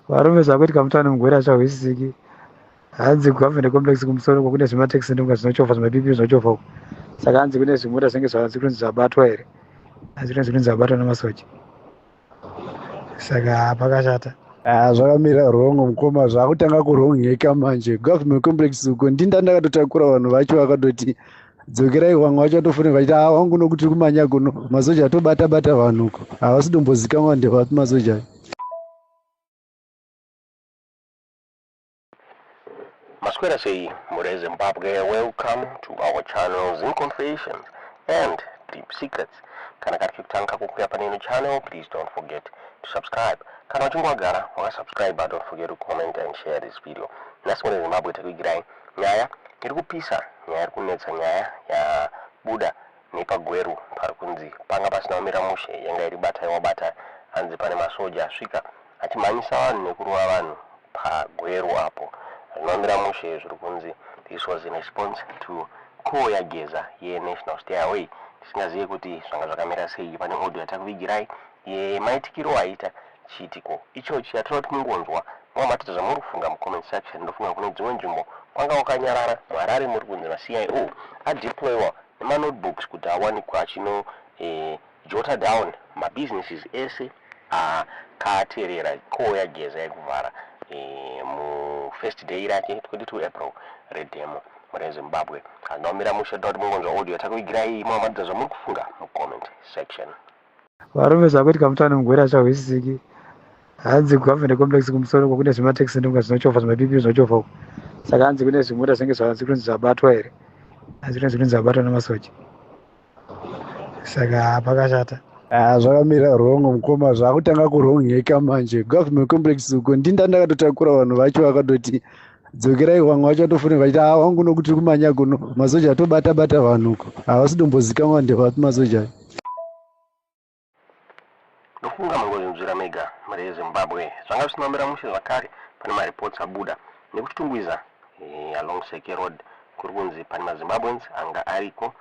Varume zvakuitika mutano mugwere hazvahwisisiki. Hanzi kugovernment complex kumusoro uko kune zvimataxi ndonga zvinochovha zvimapipi zvinochovha uko. Saka hanzi kune zvimota zvinenge zvanzi kunzi zvabatwa here? Hanzi kunzi kunzi zvabatwa nemasoja. Saka pakashata. Ah, zvakamira wrong mukoma, zvakutanga kurongeka manje. Government complex uko ndinda ndakatotakura vanhu vacho vakatoti dzokerai, vamwe vacho vatofone vachiti ah, wangu nokuti kumanya kuno masoja atobata bata vanhu uko havasi dombozikanwa ndevapi masoja. Maswera sei mhuri yeZimbabwe, welcome to our channel Zim Confessions and Deep Secrets. Kana kari kekutanga kukuya pane ino channel, please don't forget to subscribe. Kana uchinge wagara wakasubscribe, don't forget to comment and share this video. Nhasi mhuri yeZimbabwe takuigirai nyaya iri kupisa, nyaya iri kunetsa, nyaya yabuda nepaGweru pari kunzi panga pasina kumira mushe, yanga iri batai wabata. Hanzi pane masoja asvika achimhanyisa vanhu nekurova vanhu paGweru apo zvinomira mushe. Zviri kunzi this was in response to call yaGeza yenational stay away. Tisingazive kuti zvanga zvakamira sei. Pane audio yatakuvigirai yemaitikiro aita chiitiko ichochi yatoda kuti mungonzwa mwamatidza zvamuri kufunga mucomment section. Ndofunga kune dzimwe nzvimbo kwanga kwakanyarara. MuHarare muri kunzi maCIO adeployiwa nemanotebooks kuti awanikwa achino jota down mabusinesses ese akateerera call yaGeza yekuvhara mufirst day rake 22 April redemo reZimbabwe. Hazvina kumira mushe. Toda kuti mungonzwa audio yatakuvigirai mwamatidza zvamuri kufunga mucomment section. Varume zvakuitika mutano mugwere hazvahwisisiki. Hanzi kugovernment complex kumusoro uko kune zvimataxi ndonga zvinochovha zvimapipi zvinochovha uko. Saka hanzi kune zvimota zvinenge zvanzi kunzi zvabatwa here? Hanzi kunzi kunzi zvabatwa nemasoja. Saka pakashata. Ah, zvakamira wrong mukoma, zvakutanga kurongeka manje. Government complex uko ndinda ndakatotakura vanhu vacho vakatoti dzokerai, vamwe vacho vatofone vachiti ah, wangu nokuti kumanya kuno masoja atobata bata vanhu uko havasi dombozikanwa ndevapi masoja. Ndofunga mangozvinzwira mega mhuri yeZimbabwe. Zvanga zvisina kumira mushe zvakare, pane mareports abuda nekuChitungwiza along Seke Road kuri kunzi pane maZimbabweans anga ariko,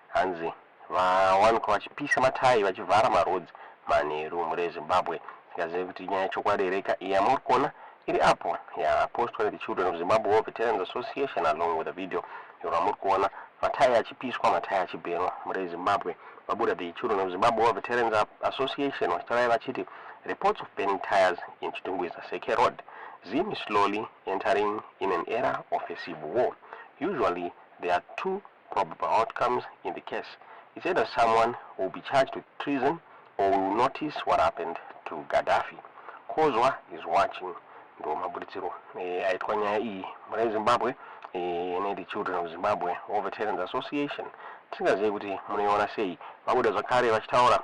hanzi vawanikwa vachipisa matayi vachivhara maroads manheru. Mhuri yeZimbabwe, tingazive kuti inyaya yechokwadi here ka yamuri kuona iri apo yapostwa the Children of Zimbabwe War Veterans Association along with the video yamuri kuona matayi achipiswa, matayi achibhenwa. Mhuri yeZimbabwe, vabuda the Children of Zimbabwe War Veterans Association vachitaura vachiti reports of burning tires in Chitungwiza Seke Road. Zim is slowly entering in an era of a civil war. Usually there are two probable outcomes in the case. It's either someone will be charged with treason or we will notice what happened to Gaddafi. Kozwa is watching. Ndo maburitsiro aitwa nyaya iyi muna Zimbabwe ne the Children of Zimbabwe War Veterans Association. Tisingazivi kuti munoiona sei. Vabuda zvakare vachitaura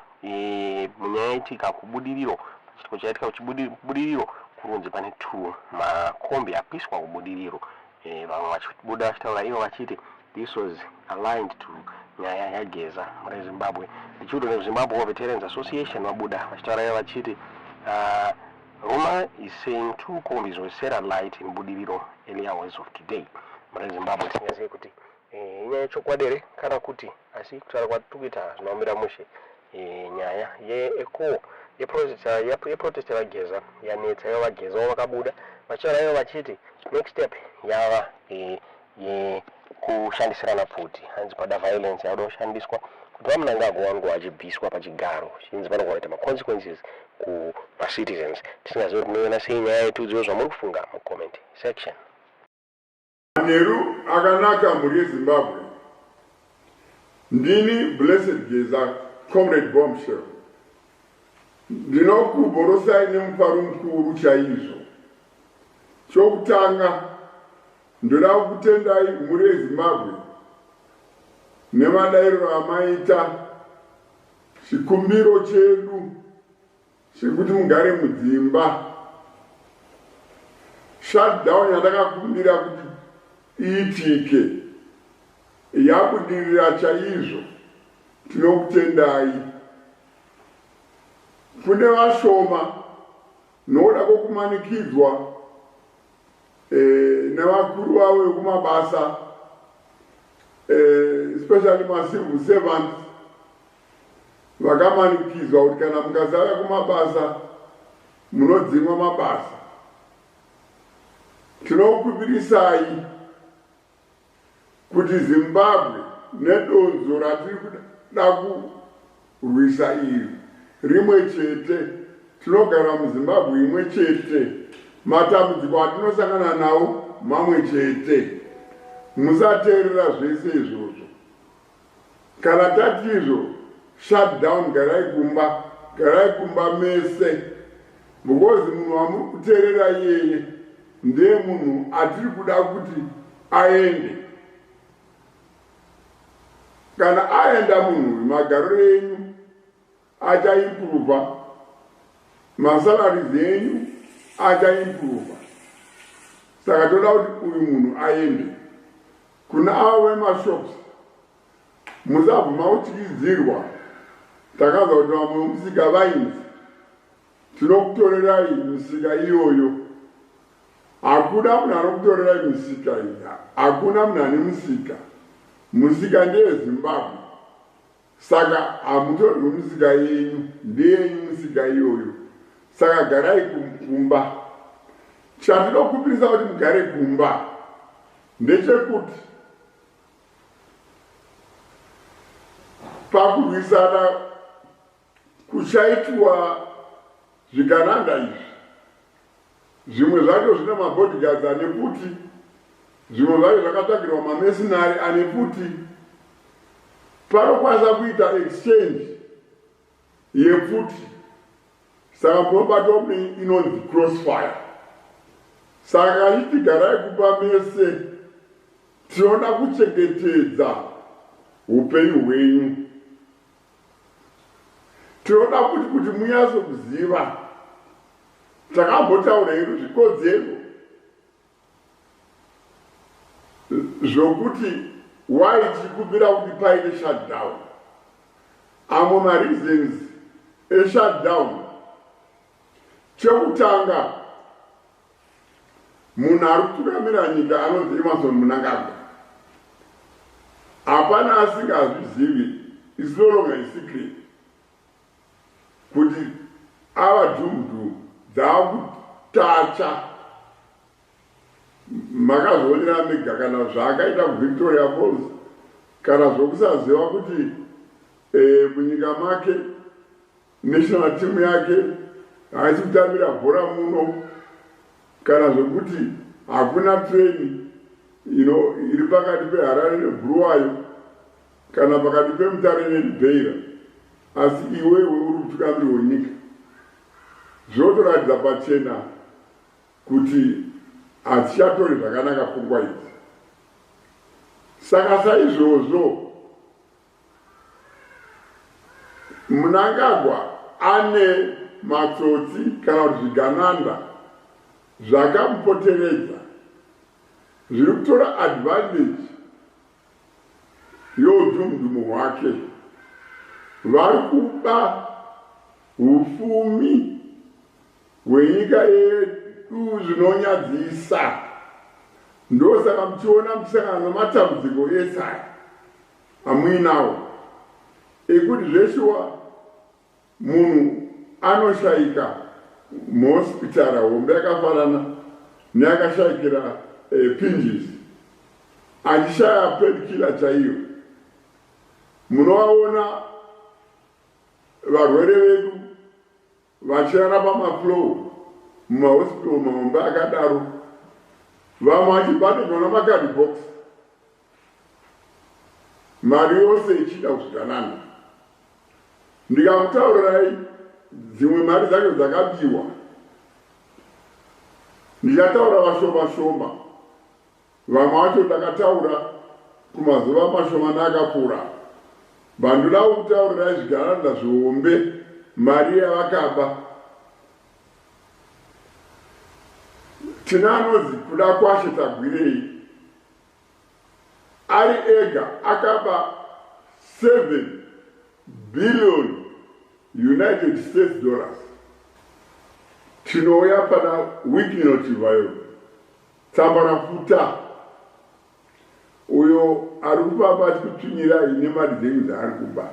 munyaya yaitika kuBudiriro, chiitiko chaitika kuBudiriro kurunzi pane two makombi apiswa kuBudiriro. Vamwe vachibuda vachitaura ivo vachiti this was aligned to nyaya yaGeza. Mune Zimbabwe, the Children of Zimbabwe War Veterans Association vabuda vachitaura ivo vachiti rumor is saying two combis were set alight in Budiriro early hours of today. Mune Zimbabwe, tisingazivi kuti inyaya yechokwadi here kana kuti, asi kutaura kwatiri kuita zvinomira mushe. Nyaya yeeco yeprotest yaVaGeza yanetsa. Ivo VaGezawo vakabuda vachitaura ivo vachiti next step yava yekushandisirana pfuti. Hanzi pada violence yauda kushandiswa kuti VaMnangagwa wangu achibviswa pachigaro, chinzi panogona kuita maconsequences kumacitizens. Tisingazivi kuti munoiona sei nyaya yetudziwo zvamuri kufunga mucomment section. Manheru akanaka mhuri yeZimbabwe. Ndini Blessed Geza, Comrade Bombshell. Ndinokubhorosai nemufaro mukuru chaizvo. Chokutanga ndoda kukutendai mhuri yeZimbabwe nemadairiro amaita chikumbiro chedu chekuti mugare mudzimba. Shutdown yandakakumbira kuti iitike yabudirira chaizvo, tinokutendai. Kune vashoma nokuda kwokumanikidzwa nevakuru vavo vekumabasa, especially macivil servants, vakamanikidzwa kuti kana mukasauya kumabasa Munodzimwa mabasa. Tinokukumbirisai kuti Zimbabwe nedonzo ratiri kuda kurwisa iri rimwe chete. Tinogara muZimbabwe imwe chete. Matambudziko atinosangana nawo mamwe chete. Musateerera zvese izvozvo. Kana tati izvo shut down garai kumba, garai kumba mese because munhu wamuri kuteerera iyeye ndiye munhu atiri kuda kuti aende. Kana aenda munhu uyu magariro enyu achaimprova, masalaries enyu achaimprova. Saka toda kuti uyu munhu aende. Kuna avo vemashops musabvuma kutyidzirwa. Takanzwa kuti vamwe vemusika vainzi tinokutorerai misika iyoyo. Hakuna munhu anokutorerai misika iyi. Hakuna munhu ane musika. Musika ndeyeZimbabwe. Saka hamutorwi misika yenyu, ndeyenyu misika iyoyo. Saka garai kumba. Chandinokumbirisa kuti mugare kumba ndechekuti pakurwisana kuchaitwa zvigananda izvi, zvimwe zvacho zvine mabodyguards ane pfuti, zvimwe zvacho zvakatsvagirwa mamercenary ane pfuti, panokwanisa kuita exchange yepfuti. Saka munobatwa mune inonzi crossfire. Saka kachiti garai kumba mese, tinoda kuchengetedza upenyu hwenyu. Tinoda kuti kuti munyatso kuziva takambotaura hedu zvikodzero zvokuti why tichikumbira kuti paite shutdown. Amwe mareasons eshutdown, chekutanga munhu ari kutungamira nyika anonzi Emmerson Mnangagwa, hapana asingazvizivi, it's no longer a secret kuti ava dhumdu dzakutacha. Makazvionera mega kana zvaakaita kuVictoria Falls, kana zvokusaziva kuti munyika make national team yake haisi kutambira bhora muno, kana zvokuti hakuna treni iri pakati peHarare neBulawayo, kana pakati peMutare neRibeira, asi iwewe uri mutungamiri wenyika. Zvinotoratidza pachena kuti hadzichatori zvakanaka pfungwa idzi. Saka saizvozvo Mnangagwa ane matsotsi kana kuti zvigananda zvakamupoteredza zviri kutora advantage youdhumudhumu hwake. Vari kuba ufumi hwenyika yedu zvinonyadzisa. Ndosaka muchiona muchisangana nematambudziko ese aya amuinawo, ekuti zveshuwa munhu anoshaika muhospitara hombe yakafanana neakashaikira pinjisi, achishaya painkiller chaiyo. Munovaona varwere vedu vachirara pamafloor mumahospital mahombe akadaro, vamwe vachibhadharwa namakadi box, mari yose ichida kuzviganana. Ndikakutaurirai dzimwe mari dzacho dzakabiwa, ndichataura vashoma shoma. Vamwe vacho ndakataura kumazuva mashomani akapfuura. Vandoda kukutaurirai zvigananda zvihombe mari yavakaba. Tina anonzi Kudakwashe Tagwirei ari ega akaba 7 billion United States dollars. Tinouya pana Wicknell Chivayo, Tsambarafuta, uyo ari kufamba achikutsvinyirai nemari dzenyu dzaari kuba.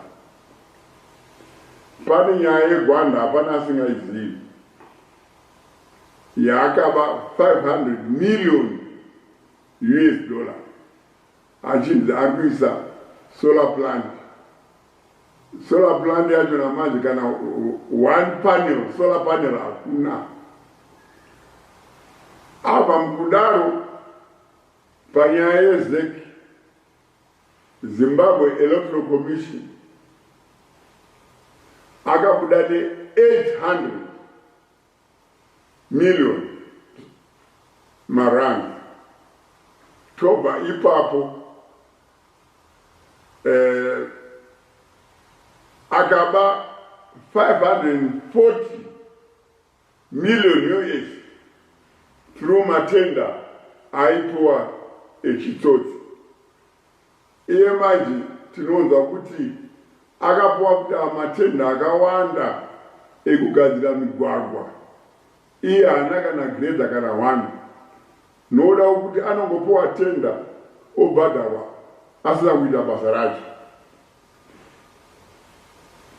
Pane nyaya yeGwanda, hapana asingaizivi. Yaakaba 500 million US dollar achinzi ari kuisa solar plant. Solar plant yacho namanje kana one panel, solar panel hakuna. Abva mukudaro panyaya yeZEC, Zimbabwe Electoral Commission, akabuda ne800 million marand. Tobva ipapo, akaba 540 million US through matender aipiwa echitsotsi. Iye manje tinonzwa kuti akapiwa kuti matender akawanda ekugadzira migwagwa, iye haana kana grader kana one, noda kuti anongopiwa tender obhadharwa asina kuita basa racho.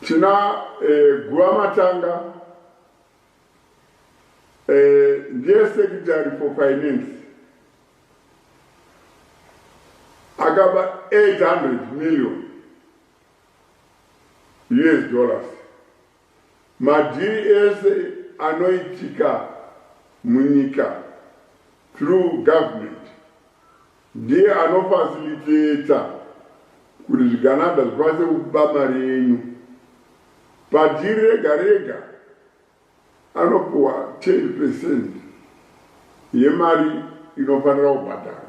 Tina Guvamatanga, ndiye secretary for finance, akaba 800 million US dollars. Madhiri ese anoitika munyika through government, ndiye anofacilitata kuti zvigananda zvikwanise kuba mari yenyu. Padhiri rega rega anopiwa 10% yemari inofanira kubhadharwa.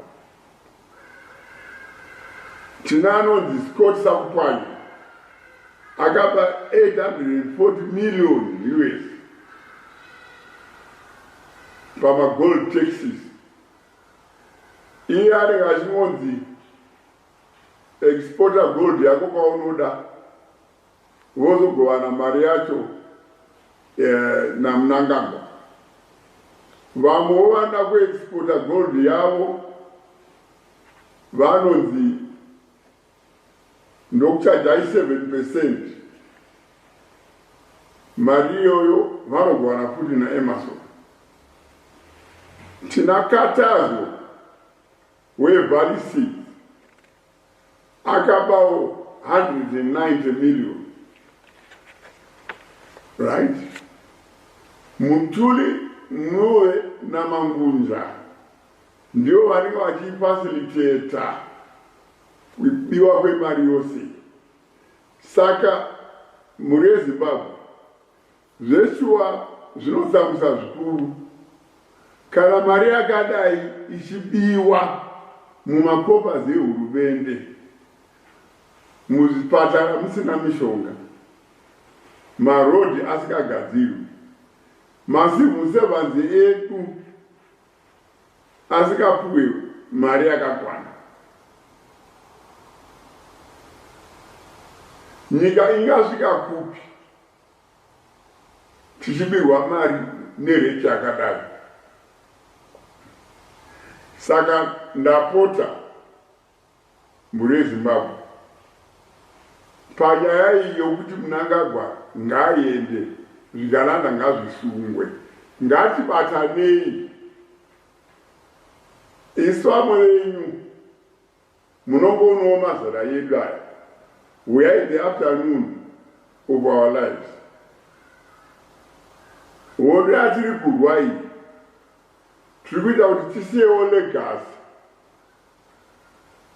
Tina anonzi Scott Sakupwanya, akaba 840 million US pamagold taxes. Iye anenge achingonzi exporta gold yako kwaunoda, vozogovana mari yacho naMnangagwa. Vamwewo vanoda kuexporta gold yavo vanonzi ndokuchajai 7%. Mari iyoyo vanogovana futi naEmmerson. Tina Katazo weValley Seeds, akabawo 190 million, right? Mthuli Ncube naMangudya ndivo vanenge vachifacilitata kubiwa kwemari yose. Saka mhuri yeZimbabwe, zveshuwa zvinotsamwisa zvikuru kana mari yakadai ichibiwa mumacoffers ehurumende, muzvipatara musina mishonga, marodhi asingagadzirwi, macivil servants edu asingapuwe mari yakakwana. Nyika ingasvika kupi tichibirwa mari nerate yakadai? Saka ndapota, mhuri yeZimbabwe, panyaya iyi yokuti Mnangagwa ngaaende, zvigananda ngazvisungwe, ngatibatanei. Isu vamwe venyu munongoonawo mazera edu aya, we are in the afternoon of our lives. Hondo yatiri kurwa iyi tiri kuita kuti tisiyewo legacy.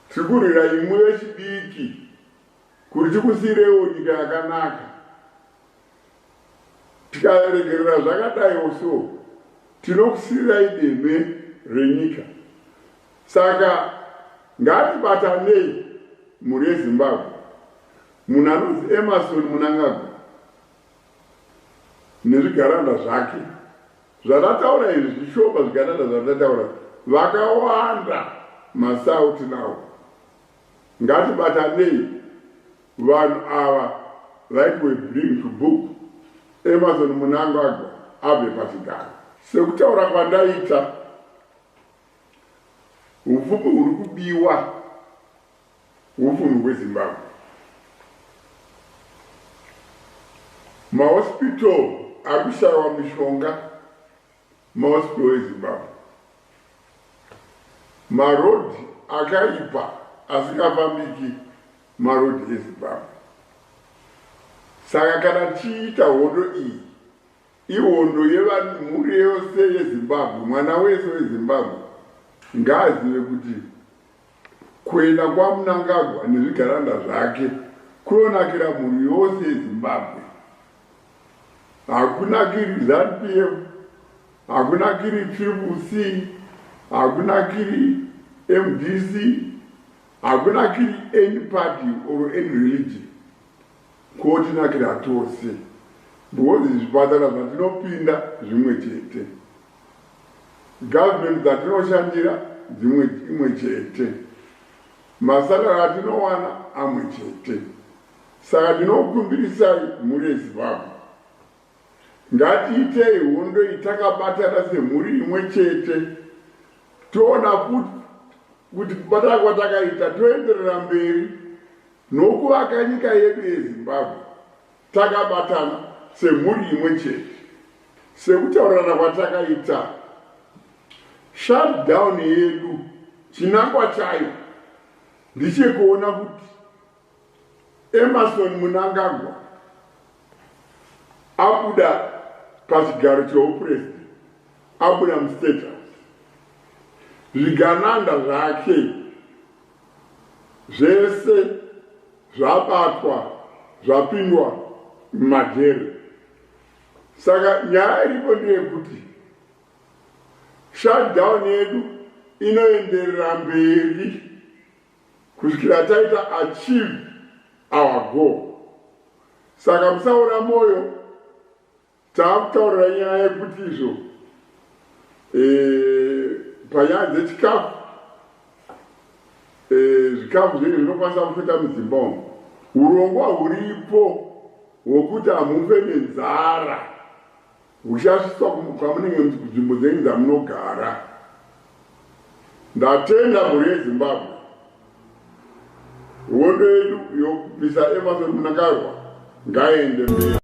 Tiri kurwira imwe vechidiki kuti tikusiyirewo nyika yakanaka. Tikaregerera zvakadaiwo so, tinokusiyirai deme renyika. Saka ngatibatanei, mhuri yeZimbabwe. Munhu anonzi Emmerson Mnangagwa nezvigananda zvake zvatataura izvi zvishoma, zvigananda zvatataura vakawanda, masauti nawo. Ngatibatanei, vanhu ava vaitwe bring to book. Emmerson Mnangagwa abve pachigaro. Sekutaura kwandaita, upfumi huri kubiwa upfumi hweZimbabwe. Mahospital ari kushayiwa mishonga. Mahospital eZimbabwe, marodhi akaipa asingafambiki, marodhi eZimbabwe. Saka kana tichiita hondo iyi, ihondo yemhuri yose yeZimbabwe. Mwana wese weZimbabwe ngaazive kuti kuenda kwaMnangagwa nezvigaranda zvake kunonakira mhuri yose yeZimbabwe. Hakunakiri ZANU PF, hakunakiri Triple C, hakunakiri MDC, hakunakiri any party or any religion, kotinakira tose, because zvipatara zvatinopinda zvimwe chete, government dzatinoshandira dzimwe imwe chete, masalary atinowana amwe chete. Saka ndinokumbirisai, mhuri yeZimbabwe, ngatiitei hondo iyi takabatana semhuri imwe chete. Toona kuti kubatana kwatakaita, toenderera mberi nokuvaka nyika yedu yeZimbabwe takabatana semhuri imwe chete, sekutaurirana kwatakaita. Shutdown yedu, chinangwa chayo ndechekuona kuti Emmerson Mnangagwa abuda pachigaro cheupurezidendi, abuda muState House, zvigananda zvake zvese zvabatwa, zvapindwa mumajeri. Saka nyaya iripo ndeyekuti shutdown yedu inoenderera mberi kusvikira taita achieve our goal. Saka musaora mwoyo. Taakutaurira nyaya yekuti izvo panyaya dzechikafu, zvikafu zvenyu zvinokwanisa kufita mudzimba umu. Urongwa huripo hwokuti hamufe nenzara, huchasvitswa kwamunenge kunzvimbo dzenyu dzamunogara. Ndatenda, mhuri yeZimbabwe. Hondo yedu yokubvisa Emmerson Mnangagwa ngaende mberi.